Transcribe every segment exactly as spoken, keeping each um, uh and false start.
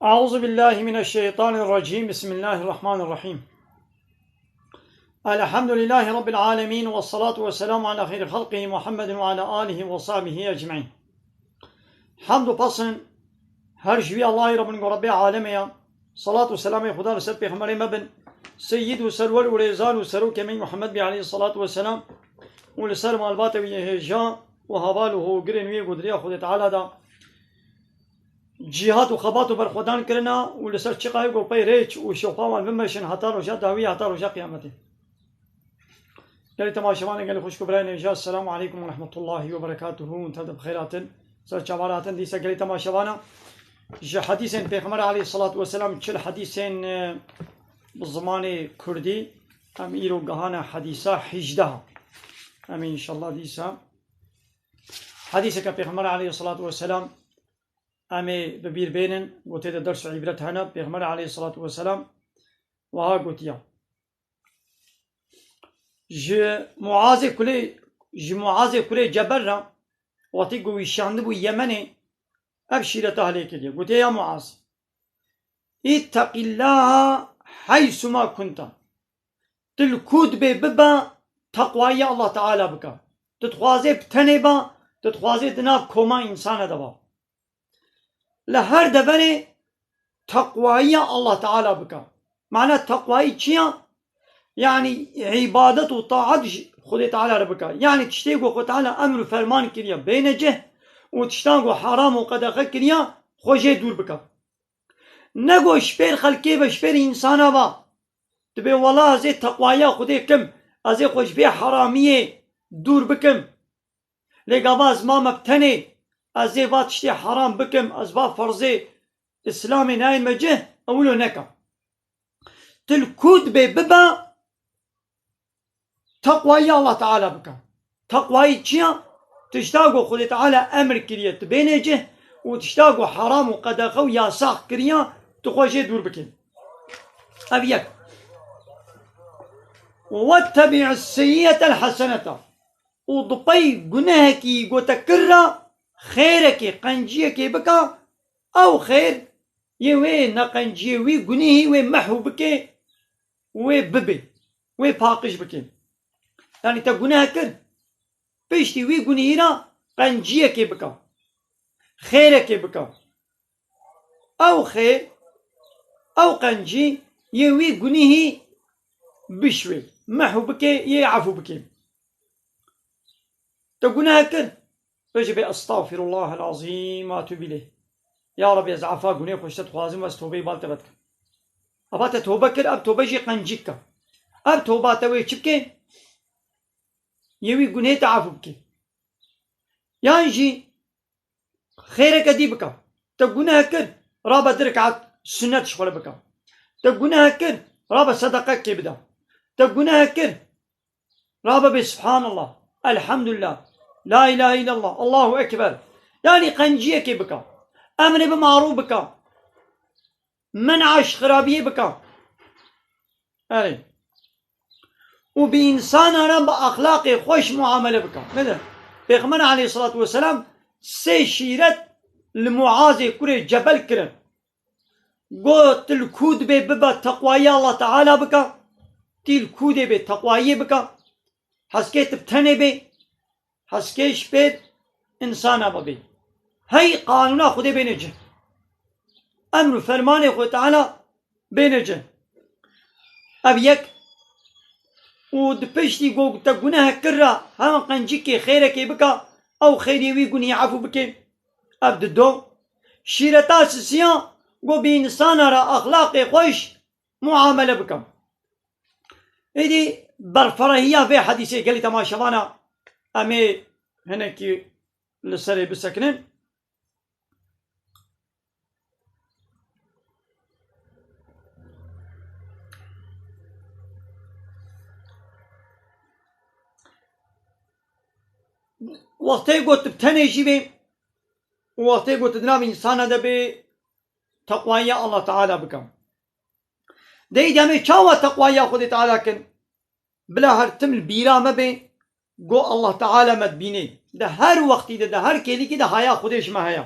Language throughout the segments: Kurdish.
أعوذ بالله من الشيطان الرجيم. بسم الله الرحمن الرحيم. الحمد لله رب العالمين، والصلاة والسلام على خير خلقه محمد وعلى آله وصحبه أجمعين. Hamd û pesn her ji wî Allahî re bin ku Rebbê alemê ya. Salat û selamê Xuda li ser pêxemberê me bin. Seyyid û serwer û rêzan û serokê me Muhammed bî aleyhissalatu vesselam û li ser malbatê wî yê hêja û heval û hogirên wî yê ku di riya Xwedê Teala da cîhat û xebat û berxwedan kirina û li ser çiqayê ku pey rêç û şopa wan bimeşin heta roja dawî, heta roja qiyametê. Gelî temaşevanê, gelî xwişk û birayên hêja, Esselamu aleykum ve rahmetullahi ve berekatuhu. Hûn tev de bi xêr hatin. Ser çavara hatin dîsa gelî temaşevana. Ji hedîsên Pêxember aleyhissalatu vesselam çil hedîsên, e, bi zimanê kurdî, em îro gihane hedîsa hejdeha. Em ê înşallah dîsa hedîseke Pêxember aleyhissalatu vesselam em ê bi bîr bênin, ku tê de ders û îbret hene. Pêxember aleyhissalatu vesselam wiha gotiya. Ji Muazê kulê, ji Muazê kurê Cebel re, wextî ku wî şandibû Yemenê, ev şîreta hilê kiriye. Gotiye, ya Muaz, ittaqillaha haysuma kunta. Tu li ku dibê bibe, teqwayî Allah Teala bike. Tu dixwazê bi tenê be, tu dixwazê di nav koma însana de be. Li her deverê teqwayiya Allah Teala bike. Mana teqwayî çi ya? Yanî îbadet û taat ji Xwedê Teala re bike. Yanî tiştê ku Xwedê Teala emr û ferman kiriye, bêne cih û tiştan ku heram û qedexe kiriye, xwe jê dûr bike. Ne ku ji pêr xelkê ve, ji pêr însana ve, dibê wela ez ê teqwayiya Xwedê kim, ez ê xwe ji vê heramiyê dûr bikim. Lê gava ez mame bi tenê, ez ê va tiştê heram bikim, ez va ferzê Îslamê nayên me cih, ew wilo neke. Tu li ku dibê bibe, teqwayî Allah Teala bike. Teqwayî çi ya? Tişta ku Xwedê Teala emir kiriye tu bênê cih û tişta ku heram û qedexe û yasax kiriye tu xwe jê dûr bikî. Ev yek. وَاتَّبِعِ السَّيِّئَةَ الْحَسَنَةَ. Û di pey gunehekî ku te kir re xêrekê, qenciyekê bike, ew xêr yê wê neqenciyê, wî gunehî wê mehw bike, wê bibê, wê paqij bike. Yanî te guneh kir, piştî wî gunehî re qenciyekê bike, xêrekê bike. Ew xêr, ew qencî yê wî gunehî bişwê, mehw bike, yê efû bike. Te guneh kir, bêje bê, "Estağfirullahel azîm ve etûbî leyh." Ya Rebbi, ez efa gunê xwe ji te dixwazim û ez tobeyê bal te vedikim. Eva te tobe kir, ev tobe jî qencîk e. Ev toba te wê çi bike? Yê wî gunê te efû bike. Yan jî xêreke dî bike. Te guneh kir, rabe du rekat sunnet ji xwe re bike. Te guneh kir, rabe sedeqekê bide. Te guneh kir, rabe bê Subhanallah, Elhamdülillah, La ilahe illallah, Allahu Ekber. Yanî qenciyekê bike. Emrê bi marû bike. Men'a ji xirabiyê bike. Erê. Û bi însana re bi exlaqê xweş muamele bike. Bide. Pêxember aleyhissalatu vesselam sê şîret li Muazê kurê Cebel kirin. Got, tu li ku dibê bibe teqwayî Allah Teala bike, tî li ku dê bê teqwayiyê bike, heskê tu bi tenê bê, heskê ji pêr însana bibê. Hey qanûna Xwedê bêne cih. Emr û fermanê Xwedê Teala bêne cih. Ev yek. Û di piştî ku te guneh kir re, hema qencikê xêrekê bike, ew xêrê wî gunî efû bike. Ev di do. Şîreta sisiya, ku bi însana re exlaqê xweş muamele bike. Êdî berferehiya vê hedîsê gelî temaşevana em ê hinekî li serê bisekinin. Wextê got bi tenê jî bê û wextê got di nav însana de bê, teqwaya Allah Teala bikim. Dey demê çawa teqwaya Xwedê Teala kin? Bila her tim li bîra me bê, go Allah Teala me dibînê. Di her wextî de, di her kêlîkî de haya Xwedê ji me heye.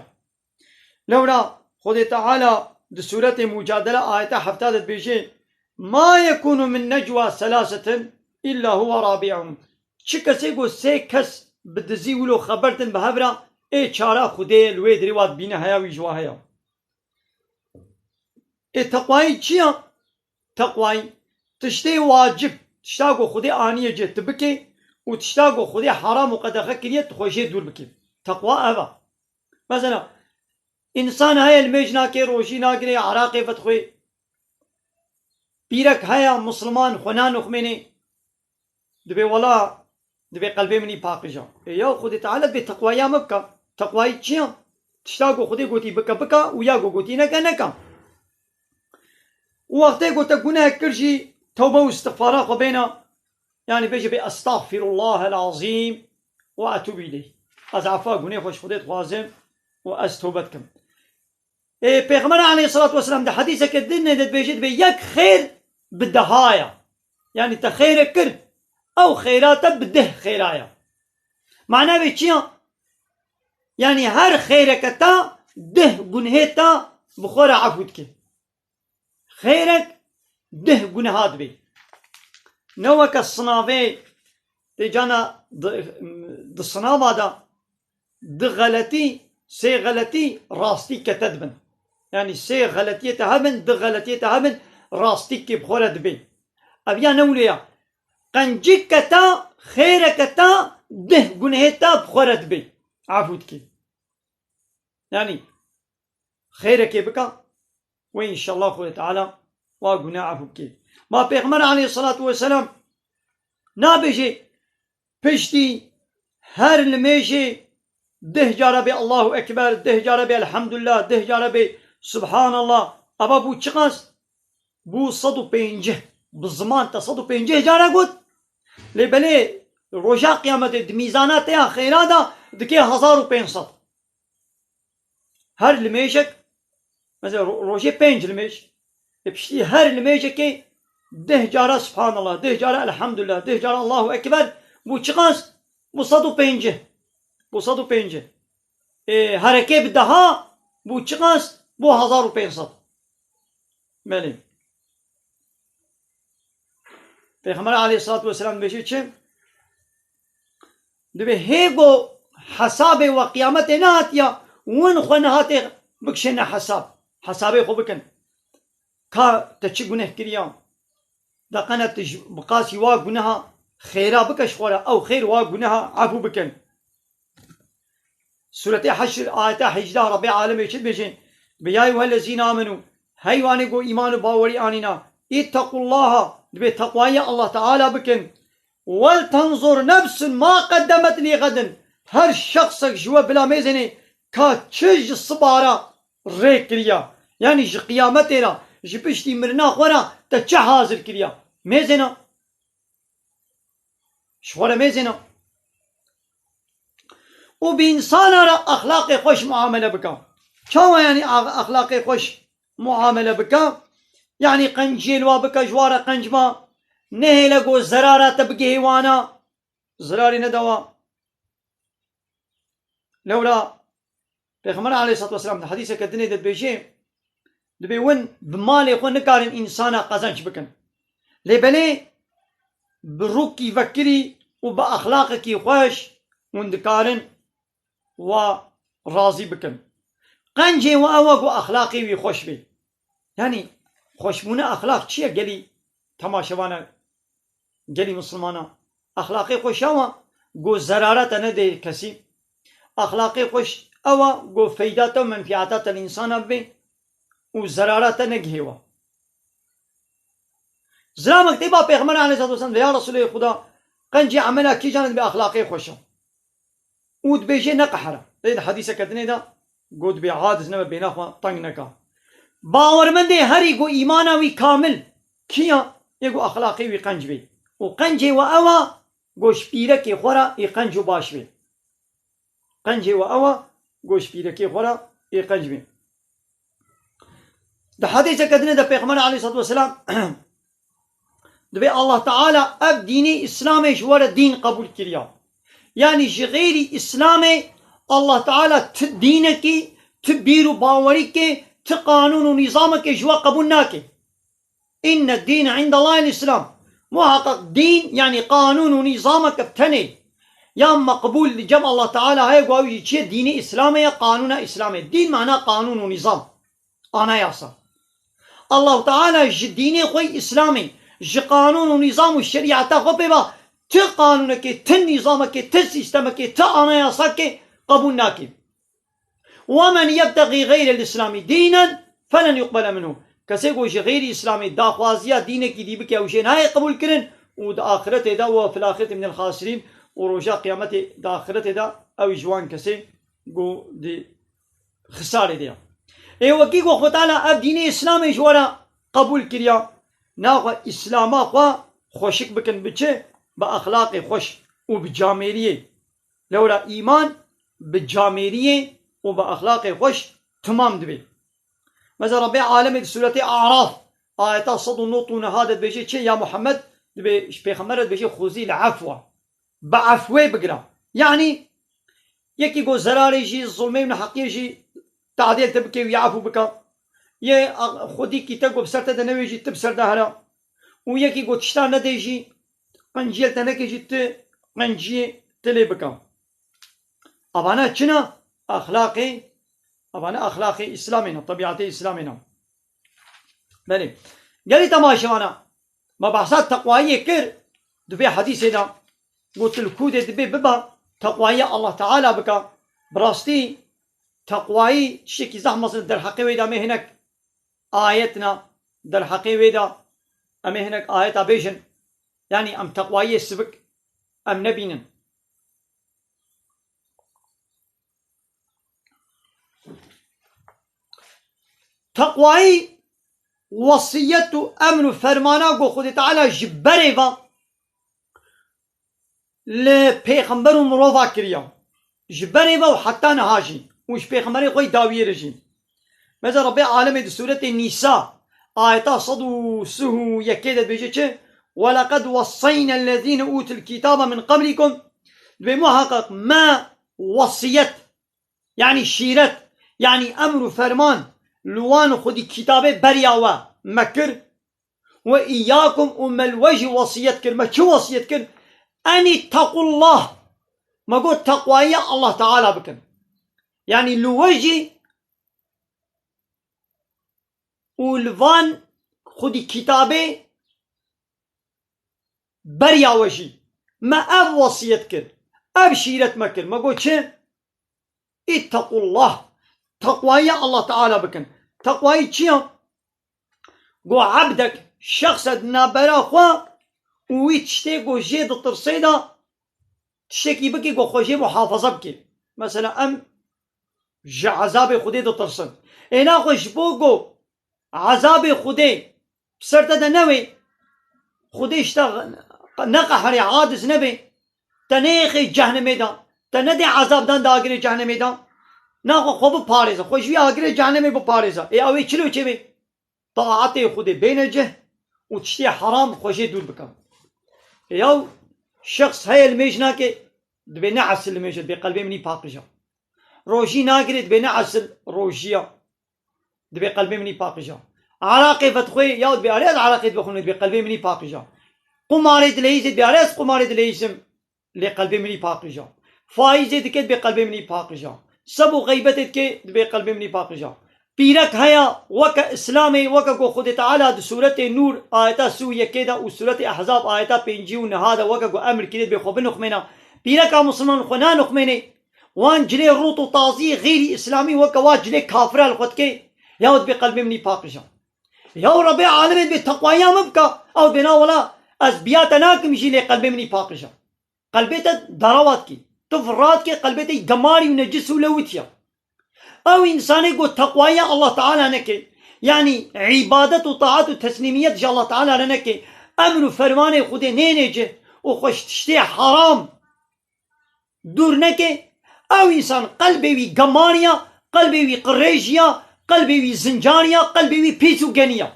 Lewra Xwedê Teala Di sûretê Mucadele ayeta hefta de dibêje, "Ma yekunu min necwa selasetin illa huwa rabi'uhum." Çi kesê ku sê kes bi dizî wilo xeber din bi hev re, ê çara Xwedê li wê dirê wa dibîne heya wî ji wa heya. Ê teqwayî çi ya? Teqwayî tiştê wacib, tişta ku Xwedê aniye cih tu bikê û tişta ku Xwedê heram û qedexe kiriye tu xwe jê dûr bikê. Teqwa ev e. Mesela, însan heye limêj nake, rojî nagire, eraqê vedixwe. Pîrek heye, misliman, xwe nanoxmênê. Dibê wela, dibê qelbê min î paqij e. Ê ya Xwedê Teala dibê teqwaya me bike. Teqwayî çi ya? Tişta ku Xwedê gotî bike, bike û ya ku gotî neke, neke. Û wextê ku te gunehek kir jî, tewbe û istixfara xwe bêne, yanî bêje bê, "Estexfirullahel azîm ve etûbû îleyh." Ez efa gunê xwe ji Xwedê dixwazim û ez tewbe dikim. Ê, Pêxember aleyhissalatu vesselam di hedîseke din de dibêje, dibê, "Yek xêr bi deha ye." Yanî te xêrek kir, ew xêra te bi deh xêra ye. Mana vê çi ye? Yanî her xêreke te deh gunhê te bi xwe re efû dike. Xêrek deh guneha dibê. Ne weke sinavê, tê cana di, di sinava de di xeletî, sê xeletî rastî kete dibin. Yanî sê xeletiyê te hebin, di xeletiyê te hebin, rastîkê bi xwe re dibê. Ev ya ne wilo ya. Qencik keta, xêreke ta, deh gunehê ta bi xwe re dibê. Efû dikê. Yanî xêrekê bika, wê înşallah Xwedê Teala wa gune efû bikê. Ma Pêxember aleyhissalatu vesselam nabêjê, piştî her limêjê deh cara bê Allahu Ekber, deh cara bê Elhamdulillah, deh cara bê Subhanallah. Eva bû çiqas? Bû sed û pêncî. Bi ziman te sed û pêncî cara got. Lê belê roja Qiyametê di mîzana te ya xêra de dike hezar û pênc sed. Her limêjek, mesela ro-, rojê pênc limêj, ê piştî her limêjekê deh cara Subhanallah, deh cara Elhamdulillah, deh cara Allahu Ekber, bû çiqas? Bû sed û pêncî. Bû sed û pêncî. Ê, herekê bi deha, bû çiqas? Bû hezar û pênc sed. Belê. Pêxember aleyhissalatu vesselam dibêje çi? Dibê hê go hesabê we qiyametê nehatiya, win xwe nehatê bikişêne hesab. Hesabê xwe bikin. Ka te çi guneh kiriya? De qene tu ji, bi qasî wa guneha xêra bike ji xwe re, ew xêr wa guneha efû bikin. Sûretê Heşr, ayeta hejdeh, Rebbê alemê çi dibêje? Bi ya eyyuhellezîne amenu, hey wanê ku îman û bawerî anîna, îttequllaha, dibê teqwayê Allah Teala bikin. Wel tenzur nefsun ma qeddemet lî xedin, her şexsek ji we bila mêzênê ka çi ji siba re rê kiriya, yanî ji qiyametê re, ji piştî mirina xwe re te çi hazir kiriya? Mêzêna. Ji xwe re mêzêne. Û bi însana re exlaqê xweş muamele bike. Çawa yanî ax-, exlaqê xweş muamele bike? Yanî qenciyê li wa bike, ji wa re qenc ma. Nehêle ku zerara te bigihê wana. Zerarê nede wa. Lewra Pêxember aleyhissalatu vesselam di hedîseke dinê de dibêje, dibê win bi malê xwe nikarin însana qezenc bikin. Lê belê bi rûkî vekirî û bi exlaqekî xweş win dikarin wa razî bikin. Qencê we ew e ku exlaqê wî xweş bê. Yanî xweşbûna exlaq çi ye gelî temaşevana, gelî misilmana? Exlaqê xweş ew e ku zerara te nedê kesî. Exlaqê xweş ew e ku feyda te û menfîata te li însana bibê û zerara te negihê we. Zilamek tê ba Pêxember aleyhissalatu vesselam, ya Resulê Xuda, qencê emela kîjan e? Dibê exlaqê xweş e. Û dibêje neqehre. Ê di hedîseke dinê de got dibê aciz nebe, bêhna xwe teng neka. Bawermendê herî ku îmana wî kamil kî ya? Yê ku exlaqê wî qenc bê. Û qencê we ew e ku ji pîrekê xwe re ê qenc û baş bê. Qencê we ew e ku ji pîrekê xwe re ê qenc bê. Di hedîseke dinê de Pêxember aleyhissalatu vesselam dibê Allah Teala ev dînê Îslamê ji we re dîn qebûl kiriya. Yanî ji xêrî Îslamê Allah Teala ti dînekî, ti bîr û bawerîkê, ti qanûn û nîzamekê ji we qebûl nake. Inne dîne indallahil Îslam. Muhaqqeq dîn, yanî qanûn û nîzameke bi tenê ya meqbûl li cem Allah Teala heye, ku ew jî çi ye? Dînê Îslamê ye, qanûna Îslamê. Dîn mana qanûn û nîzam. Anayasa. Allahu Teala ji dînê xwe Îslamê, ji qanûn û nîzam û şerîeta xwe pê ve ti qanûnekê, ti nîzamekê, ti sîstemekê, ti anayasakê qebûl nake. "Ve men yebtexî xeyrel Îslamî dînen felen yuqbele minhu." Kesê ku ji xeyrî Îslamê daxwaziya dînekî dî bike, ew jê nayê qebûl kirin û di axiretê de, "ve fil axireti minel xasirîn", û roja qiyametê di axiretê de ew ji wan kesê ku di xisarê de ye. Ê wekî ku Xwe Teala ev dînê Îslamê ji we re qebûl kiriya, naxwe Îslama xwe xweşik bikin bi çi? Bi exlaqê xweş û bi camêriyê. Lewra îman bi camêriyê û bi exlaqê xweş timam dibe. Mesela Rebbê Alemê di Sûretê Araf, ayeta sed û nod û neh de dibêje çi? Ya Muhammed, dibê, ji Pêxember re dibêje, "Xuzîl efwa." Bi efwê bigire. Yanî, yekî ku zerarê jî, zulmê û neheqiyê jî tadê li te bike, wî efû bike. Yê xwedîkî te ku bi ser te de newê jî, tu bi ser de here. Û yekî ku tişta nedê jî, qenciyê li te neke jî, tu qenciyê tu lê bike. Avana çi ne? Exlaqê, avana exlaqê Îslamê ne, tebîatê Îslamê ne. Belê. Gelî temaşevana, me behsa teqwayiyê kir, di vê hedîsê de got, li ku dê dibê bibe, teqwayiya Allah Teala bike. Bi rastî teqwayî tiştekî zehf mezin, derheqê wê de em ê hinek ayet ne, derheqê wê de em ê hinek ayeta bêjin. Yanî em teqwayiyê sivik em nebînin. Teqwayî wesiyet û emr û fermana ku Xwedê Teala ji berê ve li pêxember û mirova kiriya. Ji berê ve û heta niha jî. Û ji pêxemberê xwe yî dawiyê re jî. Mesela Rebbê Alemê di Sûretê Nîsa, ayeta sed û sih û yekê de dibêje çi? "Weleqed wesseyne ellezîne ûtul kîtabe min qeblîkum." Dibê muheqeq me wesiyet, yanî şîret, yanî emr û ferman li wan xwedî kitabê beriya we me kir. "Ve îyyakum", û me li we jî wesiyet kir. Me çi wesiyet kir? "En îttequllah." Me got, "Teqwayiya Allah Teala bikin." Yanî li we jî û li van xwedî kitabê beriya we jî me ev wesiyet kir, ev şîret me kir. Me got çi? "Îttequllah." Teqwayiya Allah Teala bikin. Teqwayî çi ya? Go ebdek, şexsek nabera xwe û wî tiştê go jê ditirsê de tiştekî bikî go xwe jê muhafaza bikî. Mesela em ji ezabê Xwedê ditirsin. Êna xwe ji bo go ezabê Xwedê bi ser te de newê, Xwedê ji te neqeherê, aciz nebê, te neyêxê cehnemê de, te nedê ezabdan di agirê cehnemê de, naxwe xwe biparêze, xwe ji vî agirê cehnemê biparêze. Ê ew ê çilo çêbê? Taetê Xwedê bêne cih û tiştê heram xwe jê dûr bike. Ê yaw şexs heye limêj nake, dibê ne esil limêje, dibê qelbê minî paqij e. Rojî nagirê, dibê ne esil rojî ya. Dibê qelbê minî paqij e. Eraqê vedixwê, yaw dibê erê ez eraqê dibixwim, dibê qelbê minî paqij e. Qumarê dileyîzê, dibê erê ez qumarê dileyîzim, lê qelbê minî paqij e. Faîzê dike, dibê qelbê minî paqij e. Seb û xeybetê dike, dibê qelbê minî paqij e. Pîrek heye, weke Îslamê, weke ku Xwedê Teala di Sûretê Nûr, ayeta sî û yekê de û Sûretê Ehzab, ayeta pêncî û neha de weke ku emir kirê, dibê xwe binixmêne. Pîreka misilman xwe nanixmênê. Wan cilê rût û tazî xeyrî îslamî weke wa cilê kafira li xwe dike, yaw dibê qelbê min î paqij e. Yaw Rebê alemê dibê teqwaya min bike, ew dibê na wela ez biya te nakim jî lê qelbê min î paqij e. Qelbê te darawa dikî. Tu vira dikê qelbê te gemarî û necis û lewitiye. Ew însanê ku teqwaya Allah Teala neke, yanî îbadet û taat û teslîmiyet ji Allah Teala re neke, emr û fermanê Xwedê nêne cih û xwe ji tiştê heram dûr neke, ew însan qelbê wî gemariya, qelbê wî qirêjiya, qelbê wî zincariya, qelbê wî pîs û geniya.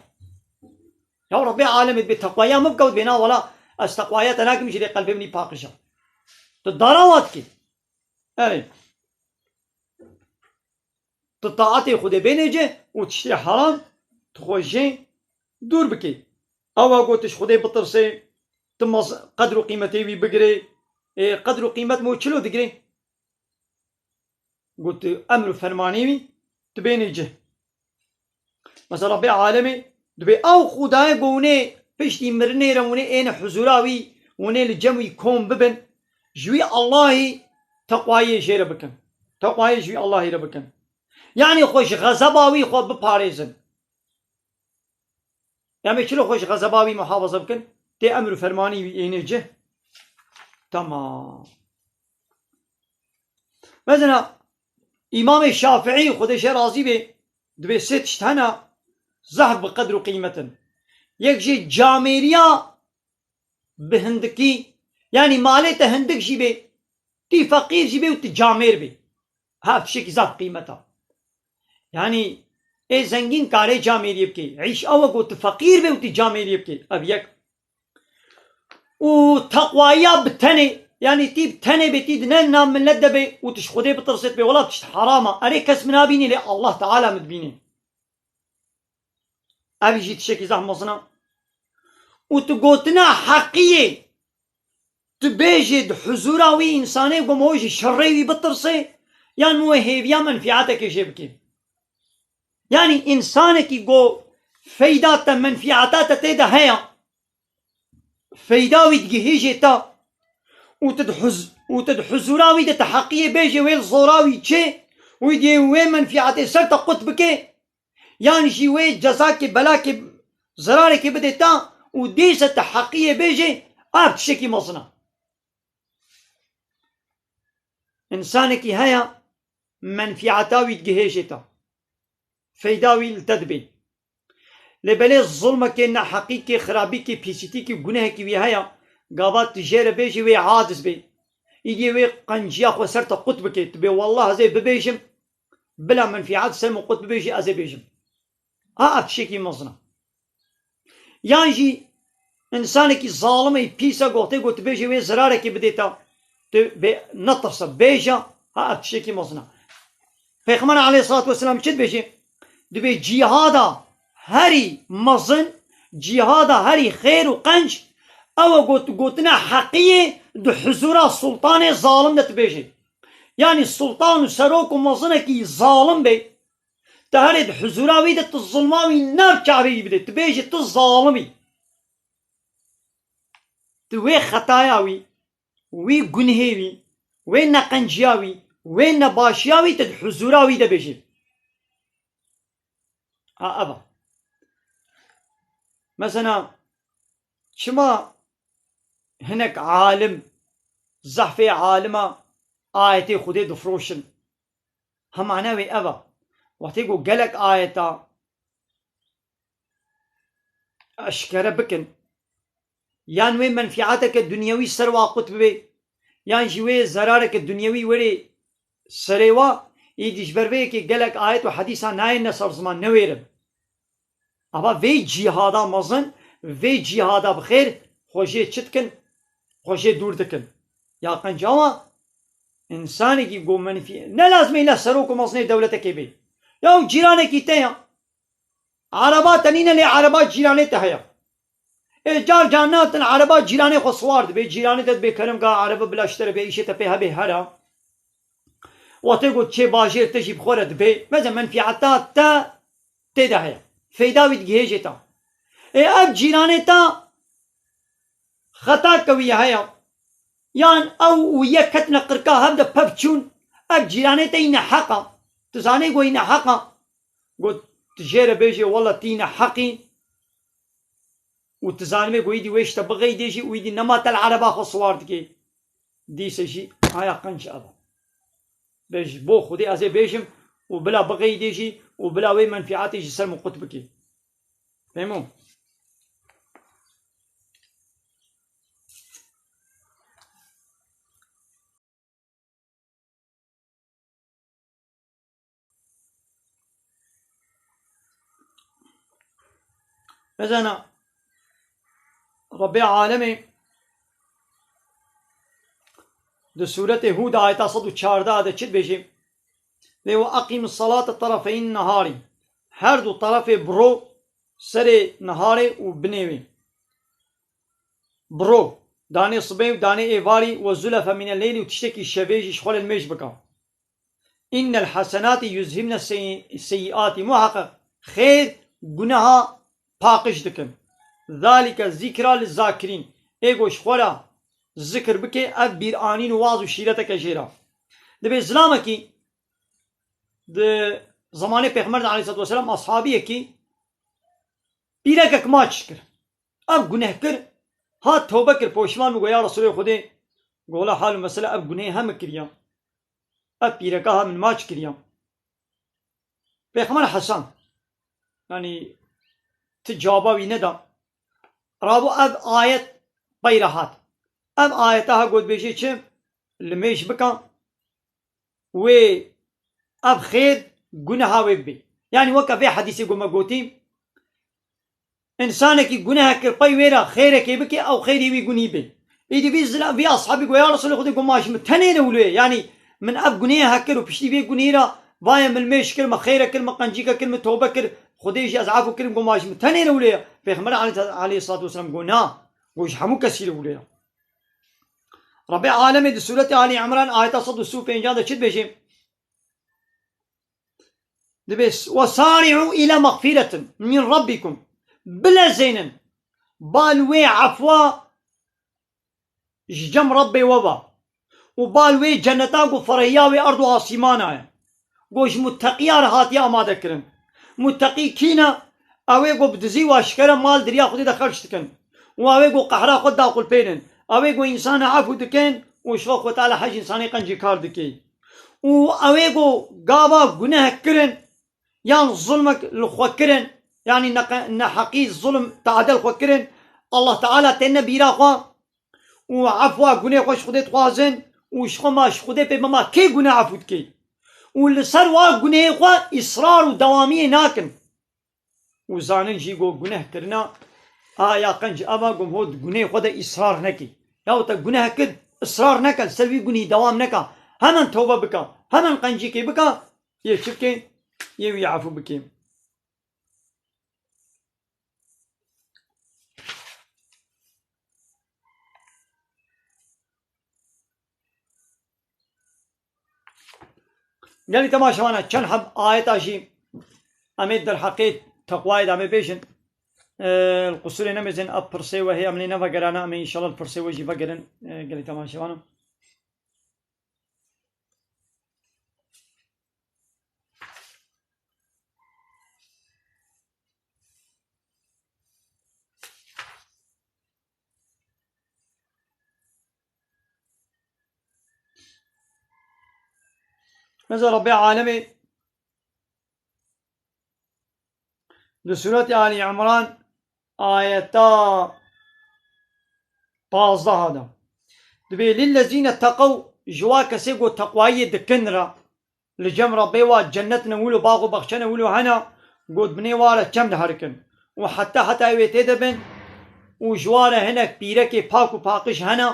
Ya Rebê alemê dibê teqwaya min bike û dibê na wela ez teqwaya te nakim jî lê qelbê min î paqij e. Tu darawa dikî. Erê. Tu taetê Xwedê bênê cih û tiştê heram tu xwe jê dûr bikê. Ewa got tu ji Xwedê bitirsê, tu mez-, qedr û qîmetê wî bigirê. Ê, qedr û qîmet me çilo digirê? Got tu emr û fermanê wî tu bênê cih. Mesela Rebbê alemê dibê ew Xwedayê ku hûnê piştî mirinê re hûnê êne huzûra wî, hûnê li cem wî kom bibin, ji wî Allahî teqwayê jê re bikin. Teqwayê ji wî Allahî re bikin. Yanî xwe ji xezeba wî xwe biparêzin. Em ê çilo xwe ji xezeba wî muhafaza bikin? Tê emr û fermanî wî ênê cih. Tamam. Mesela Îmamê Şafiî, Xwedê jê razî bê, dibê sê tişt hene zehf bi qedr û qîmet in. Yek jê camêriya bi hindikî, yanî malê te hindik jî bê, tî feqîr jî bê û tu camêr bê. Ha, tiştekî zaf qîmet a. Yanî ê zengîn karê camêriyê bikê. Îş ew e ku tu feqîr bê û tu camêriyê bikê. Ev yek. Û teqwaya bi tenê, yanî tî bi tenê bê, tî di ne nav milet de bê û tu ji Xwedê bitirsê, bê wela tişt heram a. Erê kes min nabînî lê Allah Teala min dibînê. Ev jî tiştekî zehf mezin e. Û tu gotina heqiyê, tu bêjê di huzûra wî însanê ku ji şerê wî bitirsê, yan wê hêviya menfîatekê jê bikê. Yanî însanekî ku feyda te, menfîata te tê de heye, feyda wî digihêjê te û tu di huz-, û tu di huzûra wî de tu heqiyê bêjê wê li zora wî çê, wî diyê wê menfîatê ser te qut bike, yan jî wê cezakê, belakê, zerarekê bidê te û dîse tu heqiyê bêjê, ev tiştekî mezin e. Însanekî heye, menfîata wî digihêjê te. Feyda wî li te dibê. Lê belê zulmekê, neheqîkê, xirabîkê, pîsîtîkê, gunehekî wî heye, gava tu jê re bêjî wê aciz bê. Îdî wê qenciya xwe ser te qut bike. Tu bê, wallah ez ê bibêjim, bila menfîat ser min qut bibêjî, ez ê bêjim. Ha, ev tiştekî mezin e. Yan jî însanekî zalimê pîs e, goxtê got, bêjê wê zirarekê bidê te. Tu bê, netirse, bêje, ha, ev tiştekî mezin e. Pêxember aleyhissalatu vesselam çi dibêje? Dibê cîhada herî mezin, cîhada herî xêr û qenc, ew e got, gotina heqiyê di huzûra sultanê zalim de tu bêjê. Yanî sultan û serok û mezinekî zalim bê, tu herê di huzûra wî de tu zilma wî nav çavê wî bidê, tu bêjî tu zalim î. Tu wê xetaya wî, wî gunhê wî, wê neqenciya wî, wê nebaşiya wî tu di huzûra wî de bêjî. Ha, ev e. Mesela, çima hinek alim, zehfê alima ayetê Xwedê difiroşin? Hemane wê ev e. Wextê ku gelek ayeta eşkere bikin, yan wê menfîateke dunyewî ser wa qut bibê, yan jî wê zerareke dunyewî werê serê wa, îdî ji ber vê yekê gelek ayet û hedîsa nayêne ser ziman, newêrin. Ava vê cîhada mezin, vê cîhada bi xêr, xwe jê çi dikin? Xwe jê dûr dikin. Ya qenc awa, însanekî ku menfî, ne lazim e îlla serok û mezinê dewletekê bê. Ya cîranekî te ya. Ereba te nîne lê ereba cîranê te heye. Ê car car natin ereba cîranê xwe siwar dibê, cîranê te dibê kerem ka erebe bila ji te re bê, îşê te pê hebê hera. Wextê ku çê bajêr te jî bi xwe re dibê, meze menfîeta te tê de heye. Feyda wî digihêjê te. Ê ev cîranê te xeta kewî heye. Yan ew û yek ketine qirka hev de pev çûn, ev cîranê te yî neheq a. Tu zanê ku yî neheq a. Got, tu jê re bêjê, wela tî neheqî. Û tu zanibê ku îdî wê ji te bixeydê jî û îdî nema te li ereba xwe siwar dikê. Dîse jî haya qenc ev e. Bê ji bo Xwedê ez ê bêjim û bila bixeydê jî û bila wê menfîatê ji ser min qut bikê. Fehmo? Mesela Rebbê alemê di sûretê Hûd ayeta sed û çardeh de çi dibêjê? Dê, "Ve eqîmis salate terefeyn nehari." Her du terefê bi ro, serê niharê û binê wê. Bi ro, danê sibê û danê êvarî, "Ve zulefe mine leylî", û tiştekî şevê jî ji xwe li mêj bike. "Innel hasenatî yuzhibne seyyi-, seyyiatî." Muheqeq xêr guneha paqij dikin. "Zalike zikra li zakirîn." Ê go ji xwe re zikir bike, ev bîranîn û waz û şîreteke jê re. Dibê zilamekî di zemanê Pêxember de aleyhissalatu vesselam ashabiyekî pîrekek maç kir. Ev guneh kir, hat tobe kir, poşman bû, go, "Ya Resulê Xwedê, go, wela hal û mesele ev gunehê heme kiriya. Ev pîreka ha min maç kiriya." Pêxember Hesan, yanî ti caba wî neda. Rabû ev ayet pey re hat. Ev ayeta ha got bêjê çi? Li mêj bika. Wê ev xêr guneha wê bibê. Yanî weke vê hedîsê ku me gotî, însanekî gunehek kir, pey wê re xêrekê bike, ew xêrî wî gunî bê. Îdî vî zila-, vî ashabî got, "Ya Resulê Xwedê, got, ma ji min tenê re wilo ye. Yanî min ev gunehê hek kir û piştî vê gunehî re vaye min mêj kir, min xêrek kir, min qencîkek kir, min tobe kir, Xwedê jî ez efû kirim, got, ma ji min tenê re wilo ye." Pêxember aleyh-, aleyhissalatu vesselam got, "Na." Got, "Ji hemû kesî re wilo ye." Rebê alemê di Sûretê Alî Îmran ayeta sed û sî û pênc de çi dibêje? Dibê, "Ve sari'u ila mexfiretin min rabbikum." Bilezênin bal wê efwa ji cem Rebbê we ve. Û bal wê cenneta ku ferehiya wê erd û asîmana ye. Ku ji mutteqiya re hatiye amade kirin. Mutteqî kî ne? Ew ê ku bi dizî û aşkere mal di riya Xwedê de xerc dikin. Û ew ê ku qehra xwe daxulpênin. Ew ê ku însana efû dikin û ji xwe Xwe Teala hej însanê qencî kar dike. Û ew ê ku gava guneh kirin, yan zulmek li xwe kirin, yanî neqe-, neheqî zulm, teadel xwe kirin, Allah Teala têne bîra xwe û efwa gunê xwe ji Xwedê dixwazin û ji xwe ma ji Xwedê pê bima kê guneh efû dike. Û li ser wa gunehê xwe îsrar û dewamiyê nakin. Û zanin jî ku guneh kirina, a ya qenc ava ku ho di gunehê xwe de îsrar nekî. Yaw te guneh kir, îsrar neke, li ser wî gunî dewam neke. Hemen tewbe bike, hemen qencîkê bike, yê çi bike? Yê wî efû bike. Gelî temaşevana, çend heb ayeta jî em ê derheqê teqwayê de em ê bêjin. Ee, li qusûrê nemêzin, ev pirsê we hê em lê nevegerane, em ê înşallah li pirsê we jî vegerin, ee, gelî temaşevana. Mesela Rabbê Alemê di Sûretê Alî Îmran ayeta pazdeh de dibê, "Lillezîne teqew", ji wa kesê ku teqwayiyê dikin re, li cem Rebbê wa cennet ne wilo, bax û baxçe ne wilo hene, got binê wa re çem diherikin. Û heta heta wê tê de bin û ji wa re hinek pîrekê pak û paqij hene,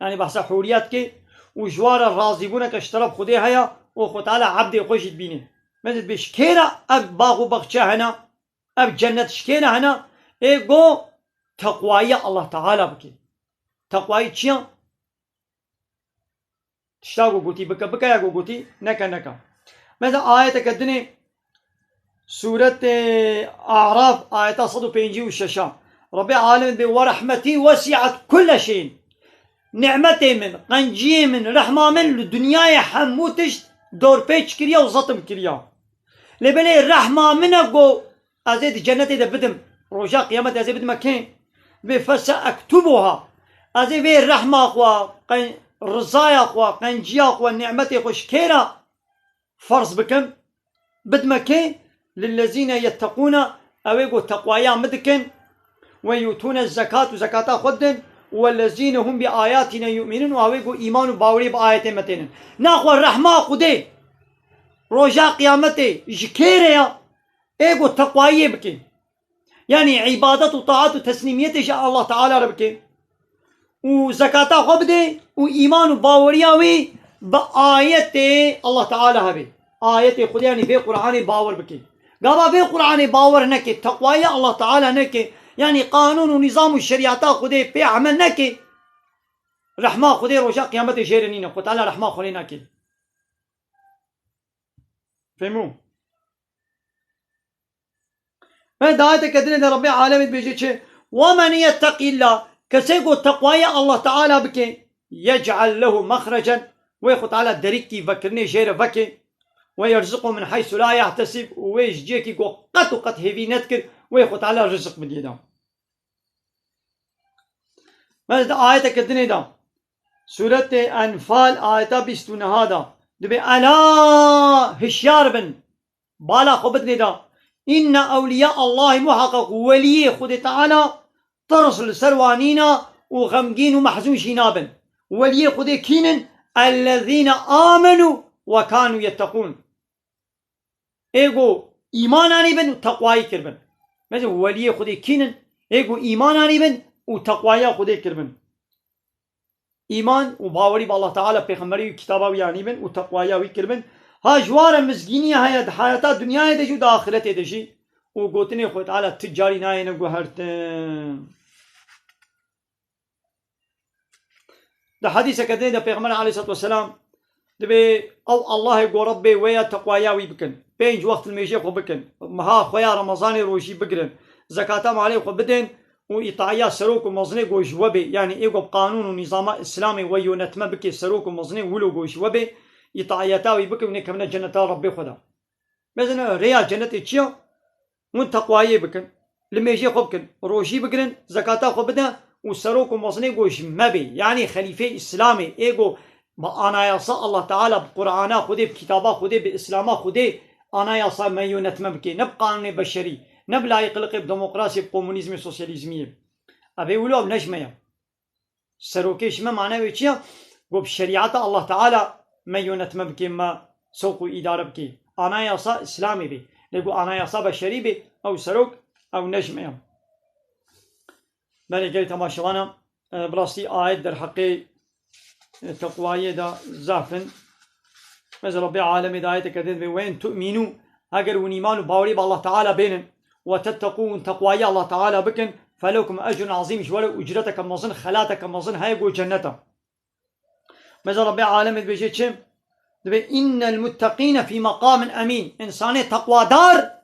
yanî behsa hûriya dike, û ji wa re razîbûneke ji teref Xwedê heye û Xwe Teala ebdê xwe jî dibîne. Mezid bê ji kê re ev bax û baxçe hene, ev cennet ji kê re hene? Ê go teqwayiya Allah Teala bike. Teqwayî çi ye? Tişta ku gotî bike, bike, ya ku gotî neke, neke. Mesela ayeteke dinê Sûretê A'raf, ayeta sed û pêncî û şeş a. Rabbê Alemê dibê, "Ve rahmetî wesi'et kulle şeyin." Nimetê min, qenciyê min, rehma min li dinyayê hemû tişt dorpêç kiriye û zetim kiriye. Lê belê rehma min e ku ez ê di cennetê de bidim. Roja qiyametê ez ê bidime kê? Dibê, "Feseektubuha." Ez ê vê rehma xwe, qen-, rizaya xwe, qenciya xwe, nimetê xwe ji kê re ferz bikim? Bidime kê? "Lillezîne yetteqûne", ew ê ku teqwaya min dikin, "ve yûtûne zekat", û zekata xwe didin, "wellezîne hum bi ayatîne yu'minûn", û ew ê ku îman û bawerî bi ayetê me tênin. Naxwe rehma Xwedê roja qiyametê ji kê re ya? Ê ku teqwayiyê bike. Yanî îbadet û taat û teslîmiyetê ji Allah Teala re bike. Û zekata xwe bide û îman û baweriya wî bi ayetê Allah Teala hebe. ayetê Xwedê, yanî vê Qur'anê bawer bike. Gava vê Qur'anê bawer neke, teqwayê Allah Teala neke, yanî qanûn û nîzam û şerîeta Xwedê pê emel neke, rehma Xwedê roja qiyametê jê re nîne. Xwe Teala rehma xwe lê nake. Fehmû? Ve di ayeteke dinê de Rabbê alemê dibêje çi? "Ve men yetteqîllah", kesê ku teqwayê Allah Teala bike, "yec'al lehu mexrecen", wê Xwe Teala derîkî vekirinê jê re veke, "ve yerzuqhu min heysu la yehtesib", û wê ji cihekî ku qet û qet hêvî nedikir, wê Xwe Teala rizik bidiyê de. Ve di ayeteke dinê de, Sûretê Enfal, ayeta bîst û neh de, dibê, "Ela, hişyar bin, bala xwe bidinê de. Inne ewliya Allahî, muheqeq weliyê Xwedê Teala, tirs li ser wan nîne û xemgîn û mehzûn jî nabin." Weliyê Xwedê kî nin? "Ellezîne amenu ve kanu yetteqûn." Ê ku îman anîbin û teqwayî kiribin. Mesela weliyê Xwedê kî nin? Ê ku îman anîbin û teqwaya Xwedê kiribin. Îman û bawerî bi Allah Teala, pêxemberî û kitaba wî anîbin û teqwaya wî kiribin. Ha ji wan re mizgînî heye di heyata dinyayê de jî û di axiretê de jî. Û gotinê Xwedê Teala ti carî nayêne guhertin. Di hedîseke dinê de Pêxember aleyhissalatu vesselam dibê, ew Allahê ku Rebbê we ye, teqwaya wî bikin. Pênc wext li mêjê xwe bikin. Meha xwe ya Remezanê rojî bigirin. Zekata malê xwe bidin û îtaiya serok û mezinê ku ji we bê. Yanî ê ku bi qanûn û nîzama Îslamê we yönetme bike, serok û mezinê wilo ku ji we bê, îtaiyeta wî bikin û nêkevine cenneta Rebbê xwe de. Mesela rêya cennetê çi ya? Hûn teqwayê bikin, li mêjê xwe bikin, rojî bigirin, zekata xwe bide û serok û mezinê ku ji me bê, yanî xelîfeyê Îslamê, ê ku bi anayasa Allah Teala, bi Qur'ana Xwedê, bi kitaba Xwedê, bi Îslama Xwedê anayasa me yönetme bike, ne bi qanûnê beşerî, ne bi layîqlikê, bi demokrasiyê, bi komunîzmê, sosyalîzmiyê. Ev ê wilo ev ne ji me ye. Serokê ji me mane wê çi ya? Ku bi şerîeta Allah Teala me yönetme bike, me sewq û îdare bike. Anayasa Îslamê bê. Lê ku anayasa beşerî bê, ew serok, ew ne ji me ya. Belê gelê temaşevana, e, bi rastî ayet derheqê, e, teqwayê de zaf in. Mesela Rabbê alemê di ayeteke din dibê, "Ve in tu'minu", heger hûn îman û bawerî bi Allah Teala bênin, "ve tetteqû", hûn teqwayî Allah Teala bikin, "felekum ecrun azîm", ji we re ucreteke mezin, xelateke mezin heye ku cennet e. Mesela Rabbê alemê dibêje çi? Dibê, "Innel mutteqîne fî meqamin emîn." Însanê teqwadar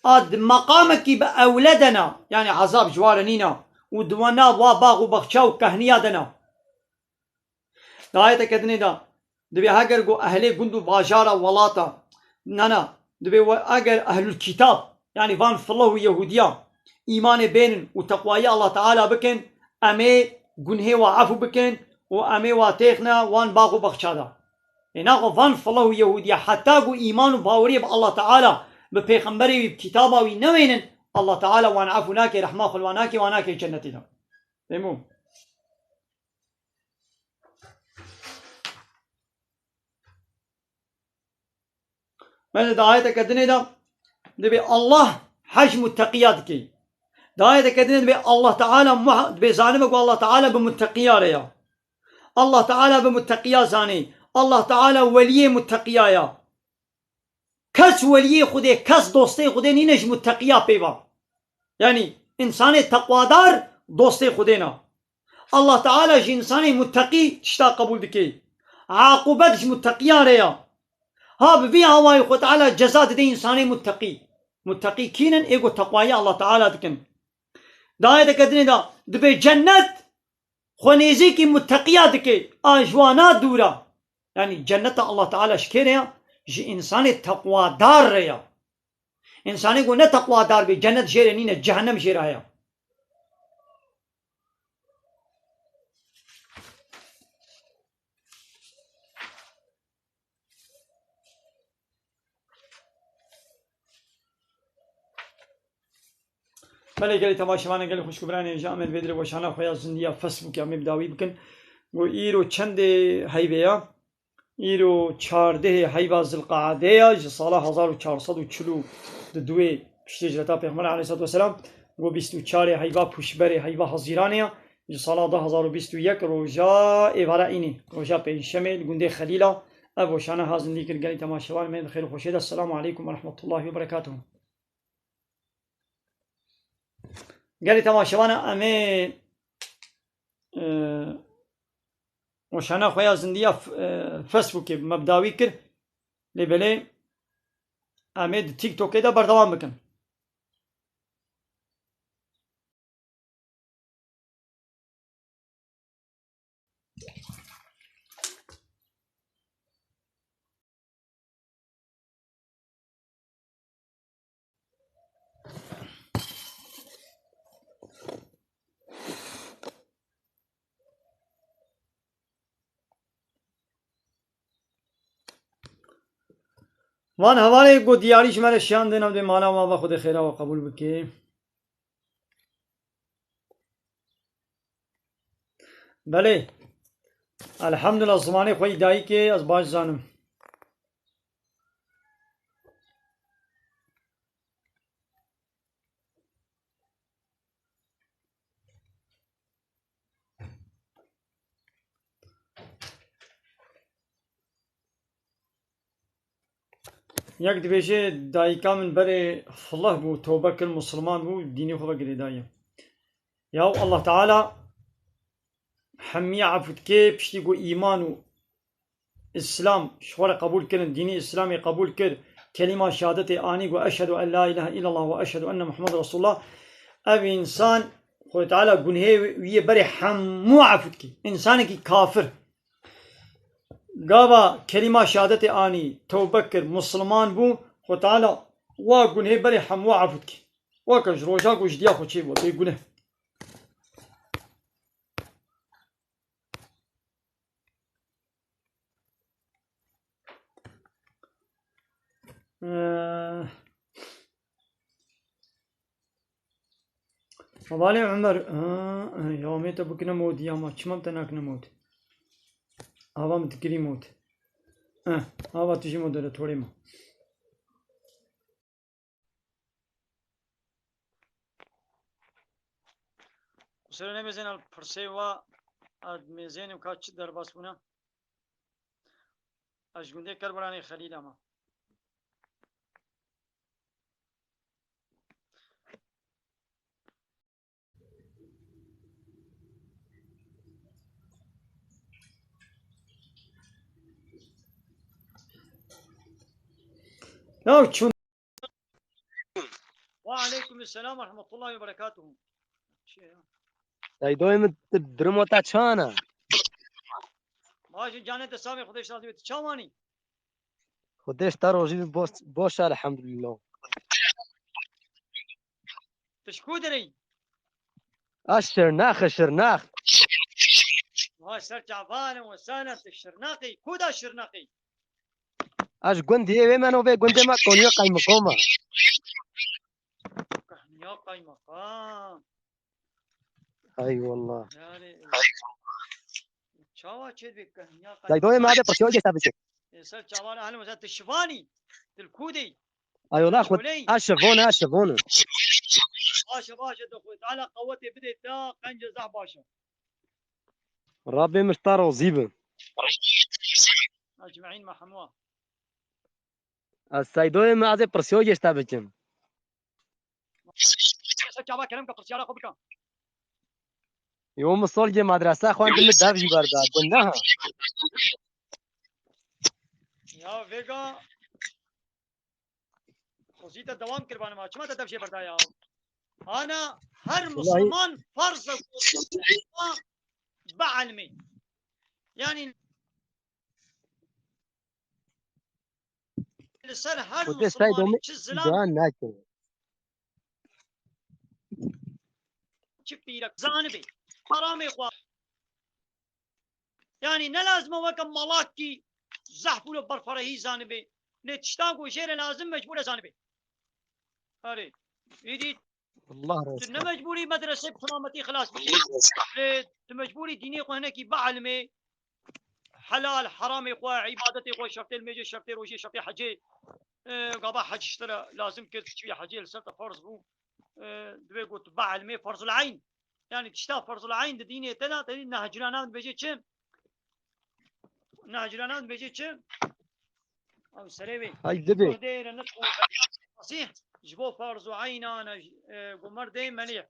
a di meqamekî bi ewle de ne, yanî ezab ji wa re nîne û di wan nav wa bax û baxça û kehniya de ne. Di ayeteke dinê de dibê heger ku ehlê gund û bajara welata, na, na, dibê we eger ehlul kitab, yanî van filah û Yehûdiya, îmanê bênin û teqwayî Allah Teala bikin, em ê gunhê wa efû bikin û em ê wa têxine wan bax û baxça de. Ê naxwe van filah û Yehûdiya heta ku îman û baweriyê bi Allah Teala, bi pêxemberê wî, bi kitaba wî newênin, Allah Teala wan efû nake, rehma xwe li wan nake, wan nake cennetê de. Fehmû? Mesela di ayeteke dinê de dibê Allah hej mutteqiya dike. Di ayeteke dinê dibê Allah Teala muha-, dibê zanime ku Allah Teala bi mutteqiya re ya. Allah Teala bi mutteqiya zanê. Allah Teala weliyê mutteqiya ya. Kes weliyê Xwedê, kes dostê Xwedê nîne ji mutteqiya pê ve. Yanî însanê teqwadar dostê Xwedê ne. Allah Teala ji însanê mutteqî tişta qebûl dike. Aqûbet ji mutteqiyan re ya. Ha bi vî awayî Xwe Teala ceza dide însanê mutteqî. Mutteqî kî nin? Ê ku teqwayî Allah Teala dikin. Di ayeteke dinê de dibê cennet xwe nêzîkî mutteqiya dike, a ji wana dûr e. Yanî cenneta Allah Teala ji kê re ya? Ji însanê teqwadar re ya. Însanê ku ne teqwadar be, cennet jê re nîne, cehennem jê re heye. Belê gelê temaşevanê, gelê xwişk û birayê, ji Amed vê dirê weşana xwe ya zindî ya Facebookê em ê bi dawî bikin. Got îro çendê heyvê ya? Îro çardehê heyva Zilqeadê ya, ji sala hezar û çar sed û çil û du piştî hicreta Pêxember aleyhissalatu vesselam. Got bîst û çarê heyva Pûşberê, heyva Hezîranê ya, ji sala du hezar û bîst û yek roja êvara înê, roja pêncşemê li gundê Xelîla, Ev weşane ha zindî kir, gelî temaşevan me bi xêr û xweşiyê de. Selamu aleykum ve rahmetullahi ve berekatuhu. Gelî temaşevana em ê, e, weşana xwe ya zindî ya f-, e, Facebookê me bi dawî kir. Lê belê em ê di TikTokê de berdewam bikin. Van hevalê ku diyarî ji me re şiyandin, em dê mala wan ve Xwedê xêra we qebûl bike. Belê. Elhamdulillah, zimanê xwe yî dayikê ez baş zanim. Yek dibêje, dayika min berê filih bû, tewbe kir, misilman bû, dînê xwe ve girêdaye. Yaw Allah Teala hemî efû dike, piştî ku îman û Îslam ji xwe re qebûl kirin, dînê Îslamê qebûl kir, kelîma şehadetê anî, got, "Eşhedû en la ilahe illallah ve eşhedû enne Muhammed Resulullah." Ev însan, Xwedê Teala gunhê wî yê berê hemû efû dike. Însanekî kafir gava kelîma şehadetê anî, tewbe kir, misilman bû, Xwedê Teala wa gunhê berê hemû efû dike. Weke ji roja ku ji diya xwe çêbû, bêguneh. Ee, Hevalê Ömer, ha, ya me te bikine mod ya ma, çima te nakine mod? Ava min dikirî mod. Eh, ava tu jî mod de torê ma. Qusura nemêzên el pirsê wa, ad mêzênim ka çi derbas bûne. Ez ji gundê Kerbelanê Xelîl ama. Ya çûn. Ve aleykum selam ve rahmetullahi ve berekatuhu. Şey ya. Seydoyê min, tu duruma te çan e? Baş e, canê te sax be, Xwedê ji te razî be, tu çawan î? Xwedê ji te razî be, baş, baş e, elhamdulillah. Tu ji ku derê yî? Ez Şirnex e, Şirnex. Vay ser çavan e, we sana tu Şirnex î. Ku da Şirnex î? Ez ji gundê wê me, no vê gundê me Konya Qaymiqam e. Konya Qaymiqam. Ay wallah. Yani, çawa çêdibê Konya Qaymiqam? Seydoyê me de pirsiyar gêşte bikin. E, ser çavan, ahli mesela tu şivanî, tu li ku de yî? Ay wallah, xwe, Şoleyî. Ez şivon, ez şivon. Baş e, baş e, tu xwe Teala qewetê bide te, qenc e, zehf baş e. Rabbê min ji te razî be. Ecmaîn me hemû. Ez Seydoyê me, ez ê pirsiyar gêşte bikim. Ser çava kerem ke pirsiyara xwe bike. Yo, min solgê medrese xwendin, min dev jî berda. Guneh e. Ya vêga Xwezî te dewam kir bana ma. Çima te dev jê berda ya? Ana her Wallahî. Misilman farz e ku bielmê. Yani li ser her Xwedê Seydo Misilmanî min çi zilam dua nekir. Çi pîrek zanibê. Haramê xwe. Yani ne lazim e weke malakî zehf û berferehî zanibê. Lê tiştan ku jê re lazim mecbûr e zanibê. Erê. Êdî Allah tu razı ne olsun. Mecbûrî medresê bi selametî xilas bikî. Lê tu mecbûrî dînê xwe hinekî bielmê. Helal, heramê xwe, îbadetê xwe, şertê limêjê, şertê rojê, şertê hecê. E, gava hec ji te re lazim kir, tu çûyî hecê li ser te ferz bû. E, divê got tu bielmê ferzul eyn. Yani tişta ferzul eyn di dînê te de, te dî nehecirana dibêje çi? Nehcirana dibêje çi? Ew serê wê. Hay dibe. Kurdê re ne Mesîh, ji bo farz û eynan e, e, ku merdê melîh.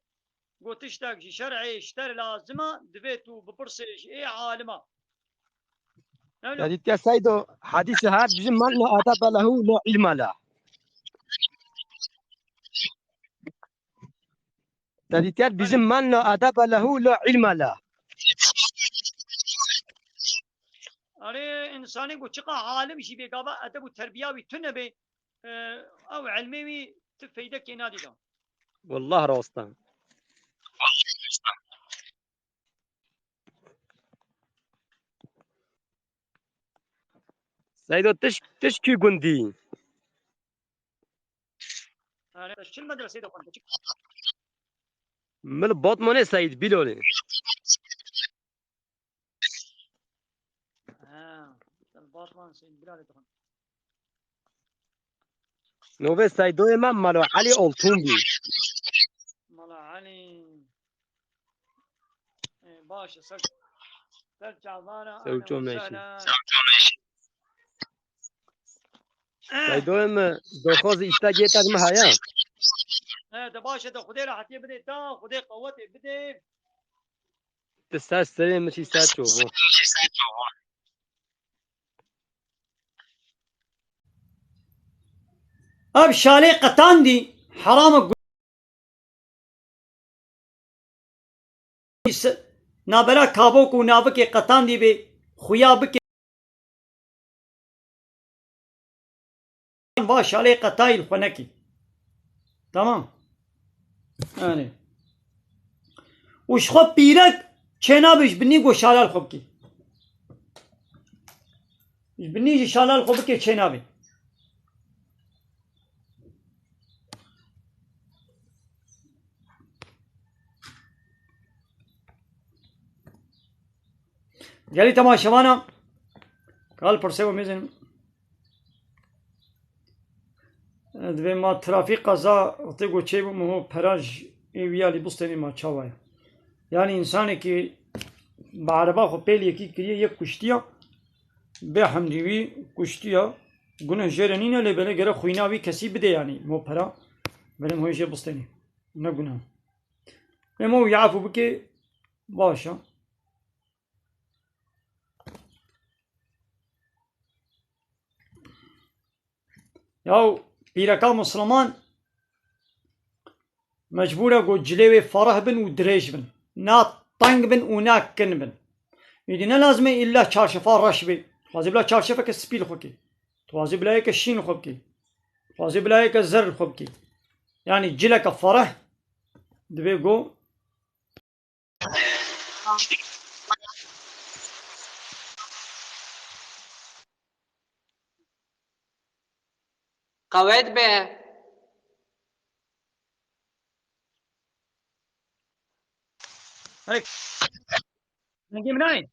Got tiştek ji şer'ê ji te re lazim e, divê tu bipirsê ji ê alima. Ne wilo? Te dîtiye Seydo, hadîsê hat, bizim man la edebe lehu la ilme la. Te dîtiye bizim man la edebe lehu la ilme la. Erê, însanê ku çiqa alim jî bê, gava edeb û terbiya wî tune bê, e, ew ilmê wî ti feydekê nadî da. Wallah rast e. Seydo, tişt, tişt kî gundî? Erê, çil medreseyê de xwend. Min li Batmanê Seyîd Bîlolê. Ha, li Batman Seyîd Bîlolê dixwend. Navê Seydoyê me Melo Elî Altun bî. Melo Elî. Ê, baş e, ser, ser çavana, Sewço ahlen we meşî. Sehlen. Seydoyê me, doxoz îstek yê te me heye. He, de baş e, de Xwedê rehetiyê bide, ta Xwedê qewetê bide. Ti ser serê min şî ser çovon. Ev şalê qetandî herama gu-, nabera kabok û navikê qetandî bê xuya bike. Va şalê qetayî li xwe nekî. Tamam. Yani. Û ji xwe pîrek çênabe ji binî go şala li xwe bikê. Ji binî jî şala li xwe bikê çênabe. Gelî temaşevana, kal pirsê we mêzin. Divê ma trafîk qeza tê go çê bû, min ho pera ji ê wiya lî bistênê ma çawa ye. Yani însanekî bi ereba xwe pêl yekî kiriye, yek kuştiya, bê hemdî wî kuştiya, guneh jê re nîne, lê belê gere xwîna wî kesî bidê yani, mo pera, belê mo jê bistênê. Ne guneh. Lê mo wî efû bike, baş e. Yaw pîreka Musliman mecbûr e ku cilê wê fereh bin û dirêj bin. Na teng bin û na kin bin. Îdî ne lazim e îlla çarşefa reş bê. Dixwazî bila çarşefeke spî li xwe kê. Dixwazî bila yeke şîn li xwe bikê. Dixwazî bila yeke zer li xwe bikê. Yanî cileke fereh divê ku Qewet be. Hey. Dengê min nayê?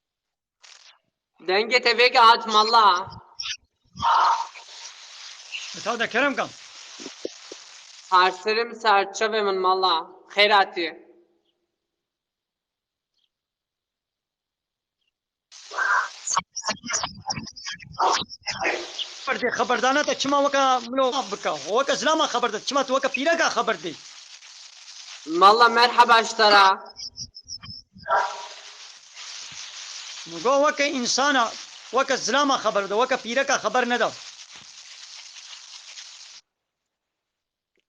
Dengê te vêga hat mala. Çaw de kerem kam. Harsirim ser çavê min mala. Xêr hatî. Xeberdê, xeberdana te çima weke milo bike? Weke zilama xeber de, çima tu weke pîreka xeber dê? Mala merheba ji te re. Min got weke însana, weke zilama xeber de, weke pîreka xeber neda.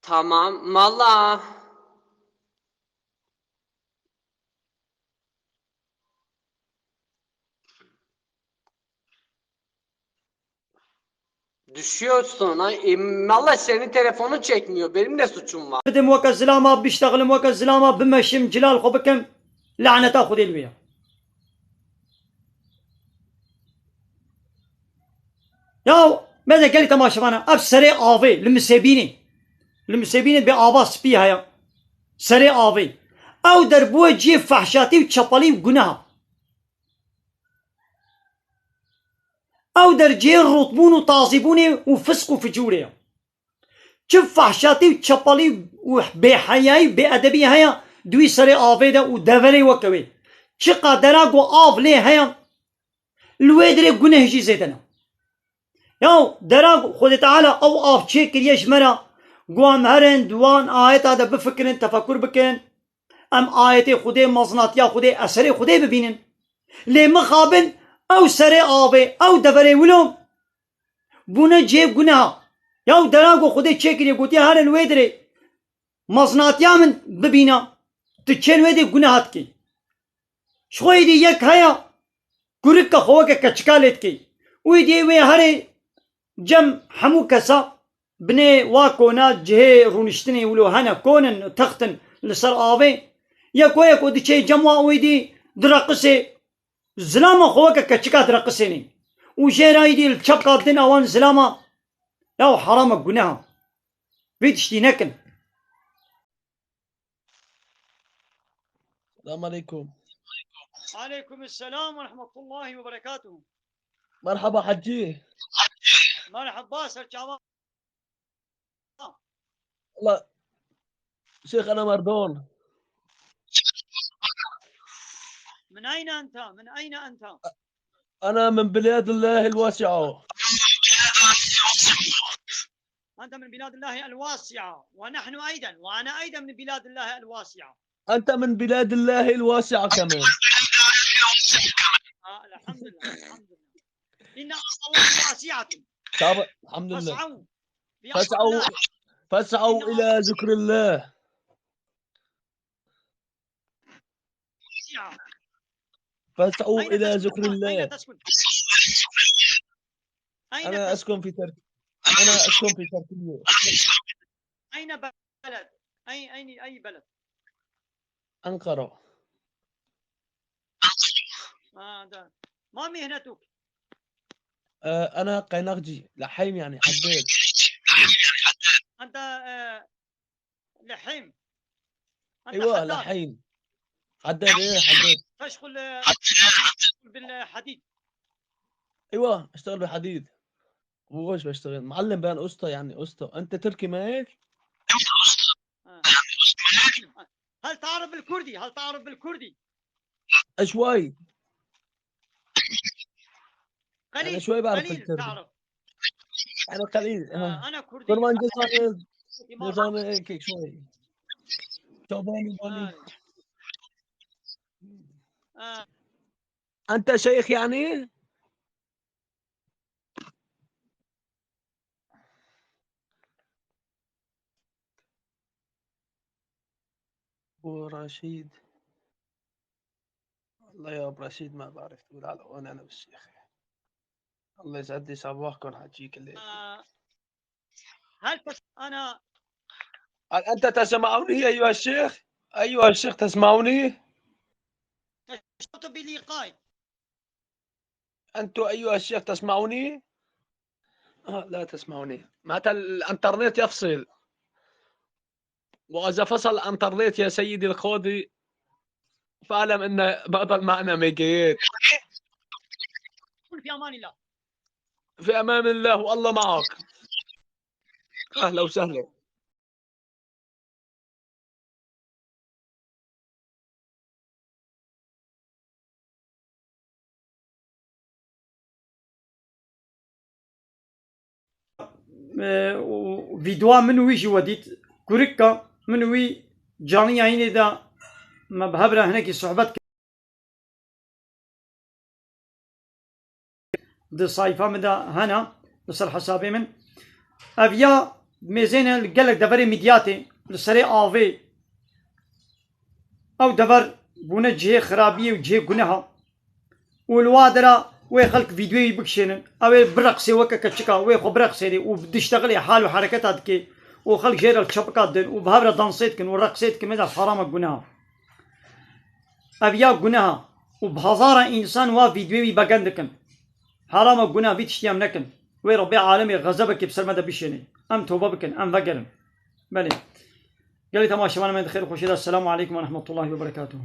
Tamam, mala. Düşüyorsun ha. E, valla senin telefonun çekmiyor. Benim ne suçum var? Bidim weke zilama biştexlim, weke zilama bimeşim, cilal xwe bikim. Laneta Xwedê li wê ye. Ya, me de gelî temaşevana, ev serê avê, li Misêbînê. Li Misêbînê bê ava spî heye. Serê avê. Ew der bûye cihê fehşatî û çepelî û guneha. Ew der cihê rûtbûn û tazîbûnê û fisk û ficûrê ye. Çi fehşatî û çepelî û bêheyayî û bêedebî heye di wî serê avê de û deverê weke wê. Çi qadera ku av lê heye, Li wê dirê guneh jî zêde ne. Yaw, dera Xwedê Teala ew av çêkiriye ji me re, ku em herin di wan ayeta de bifikirin, tefekur bikin. Em ayetê Xwedê, mezinatiya Xwedê, eserê Xwedê bibînin. Lê mixabin ew serê avê, ew deverê wilo bûne cihê guneha. Yaw, dera ku Xwedê çêkiriye, gotiye herin wê dirê mezinatiya min bibîne, tu çên wê dê guneha dikî. Ji xwe êdî yek heye, kurika xwe weke keçika lê dikê. Û êdî wê herê cem hemû kesa binê wa kona cihê rûniştinê wilo hene, kon in, text in li ser avê. Yek wê yek û diçe cem wa û êdî direqisê, zilama xwe weke keçika direqisênê. Û jê re êdî li çepka din ewan zilama, yaw herama guneha. Vê tiştî nekin. السلام عليكم. عليكم السلام ورحمة الله وبركاته. مرحبا حجي. مرحبا سرچاوان. والله شيخ، أنا مردون. من أين أنت؟ من أين أنت؟ أنا من بلاد الله الواسعة. أنت من بلاد الله الواسعة، ونحن أيضًا، وأنا أيضًا من بلاد الله الواسعة. أنت من بلاد الله الواسعة كمان. آه، الحمد لله، الحمد لله. إن أرض الله واسعة. طب، الحمد لله. فاسعوا في أرض فاسعوا، الله. فاسعوا إن إلى أرض ذكر الله. واسعة. فاسعوا أين إلى تسكن؟ ذكر أين الله. تسكن؟ أين أنا تسكن؟ أسكن في ترك-، أنا أسكن في تركيا. أين بلد؟ أي، أين، أي بلد؟ أنقرة. آه، ده. ما مهنتك؟ آه، أنا قينقجي، لحيم يعني، حداد. أنت، آه، لحيم. أنت أيوة، حداد. لحيم. حداد، إيه، حداد. تشغل، آه، بالحديد. أيوة، أشتغل بالحديد. وش بشتغل؟ معلم بين، أسطى يعني، أسطى. أنت تركي ما هيك؟ آه. هل تعرف الكردي؟ هل تعرف الكردي؟ شوي. قليل، أنا شوي بعرف قليل الكردي. تعرف. أنا قليل، آه، آه. أنا كردي. كرمانجي صار، إمارة. نظام هيك شوي. شوباني، باني. آه. آه. أنت شيخ يعني؟ أبو رشيد. والله يا أبو رشيد ما بعرف تقول على هون أنا بالشيخ. الله يسعد لي صباحكم حجي كليتي. آه، هل تس-، أنا هل أنت تسمعني أيها الشيخ؟ أيها الشيخ تسمعني؟ تشرفت بلقائك. أنتم أيها الشيخ تسمعوني؟ آه، لا تسمعوني. معناتها الأنترنت يفصل. وإذا فصل الأنترنت يا سيدي القاضي، فاعلم أن بعض المعنى ميجيت. كن في أمان الله. في أمان الله والله معك. أهلا وسهلا. E, û vîdeoya min û wî jî we dît. Kurika min û wî canî yayînê de me bi hev re hinekî sohbet kir. Di sayfa min de hene, li ser hesabê min. Ev ya mêzêne li gelek deverê Midyatê, li serê avê. Ew dever bûne cihê xirabiyê û cihê guneha. Û li wa dera wê xelk vîdyoyê bikişênin. Ew ê bireqsê weke keçika, wê xwe bireqsênê û diştexilê hal û hereketa dikê û xelk jê re li çepika din û bi hev re dansê dikin û reqsê dikin, mêze harama guneha. Ev ya guneha û bi hezara însan wa vîdyoyê wî begen dikin. Harama guneha vî tiştî em nekin. Wê Rebbê alemê xezebekê bi ser me de bişênê. Em tobe bikin, em vegerin. Belê. Gelê temaşevanê me di xêr û xweşiyê de. Selamu aleykum ve rahmetullahi ve berekatuhu.